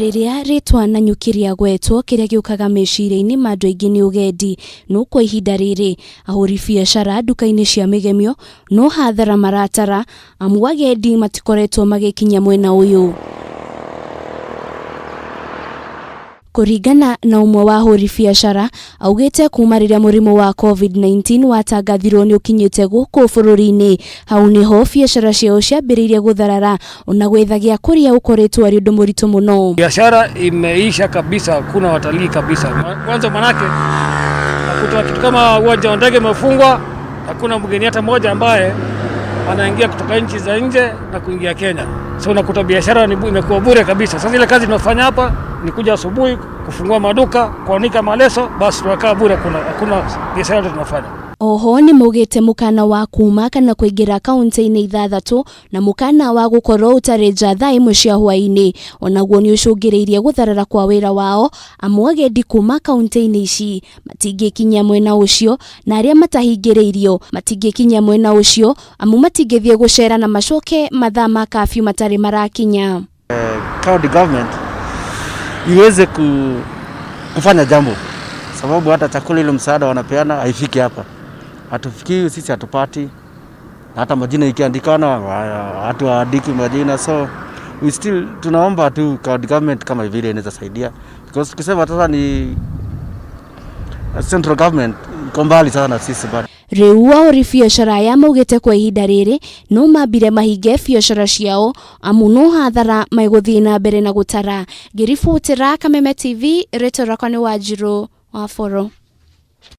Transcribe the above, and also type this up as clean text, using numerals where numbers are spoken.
Rĩrĩa rĩtwa Nanyuki rĩagwetwo kĩrĩa gĩũkaga meciria-inĩ ma andũ aingĩ nĩ ũgendi, no kwa ihinda rĩrĩ ahũri biacara nduka-inĩ cia mĩgemio no hathara maratara amu agendi matikoretwo magĩkinya mwena ũyũ. Kũringana na ũmwe wa ahũri biacara, augĩte kuma rĩrĩa mũrimũ wa Covid-19 watangathirwo nĩ ũkinyĩte gũkũ bũrũri-inĩ, hau nĩho biacara ciao ciambĩrĩirie gũtharara ona gwetha gĩa kũrĩa ũkoretwo arĩ ũndũ mũritũ mũno. Biashara imeisha kabisa, hakuna watalii kabisa. Kwanza manake nakuta kitu kama uwanja wa ndege umefungwa, hakuna mgeni hata mmoja ambaye anaingia kutoka nchi za nje na kuingia Kenya. So unakuta biashara imekuwa bure kabisa. Sasa ile kazi tunafanya hapa ni kuja asubuhi kufungua maduka, kuanika maleso, basi tunakaa bure, hakuna biashara yote tunafanya. Oho nĩ maugĩte mũkana wa kuma kana kũingĩra kaunti-inĩ ithathatũ na mũkana wa gũkorwo ũtarĩ nja thaa 1 cia hwaĩ-inĩ onaguo nĩ ũcũngĩrĩirie gũtharara kwa wĩra wao, amu agendi kuma kaunti-inĩ ici matingĩkinyia mwena ũcio na arĩa matahingĩrĩirio matingĩkinyia mwena ũcio amu matingĩthiĩ gũcera na macoke mathaa ma kafyu matarĩ marakinya. County government iweze kufanya jambo, sababu hata chakula ile msaada wanapeana haifiki hapa, hatufikii sisi, hatupati hata majina ikiandikana watu hawaandiki majina, so we still tunaomba tu county government kama vile inaweza saidia, because tukisema sasa ni central government iko mbali sana sisi bado. Rĩu ahũri biacara aya maugĩte kwa ihinda rĩrĩ no mambire mahinge biacara ciao amu no hathara megũthiĩ na mbere na gũtara. Ngĩribotera Kameme TV, rĩtwa rĩakwa nĩ Wanjirũ wa Boro.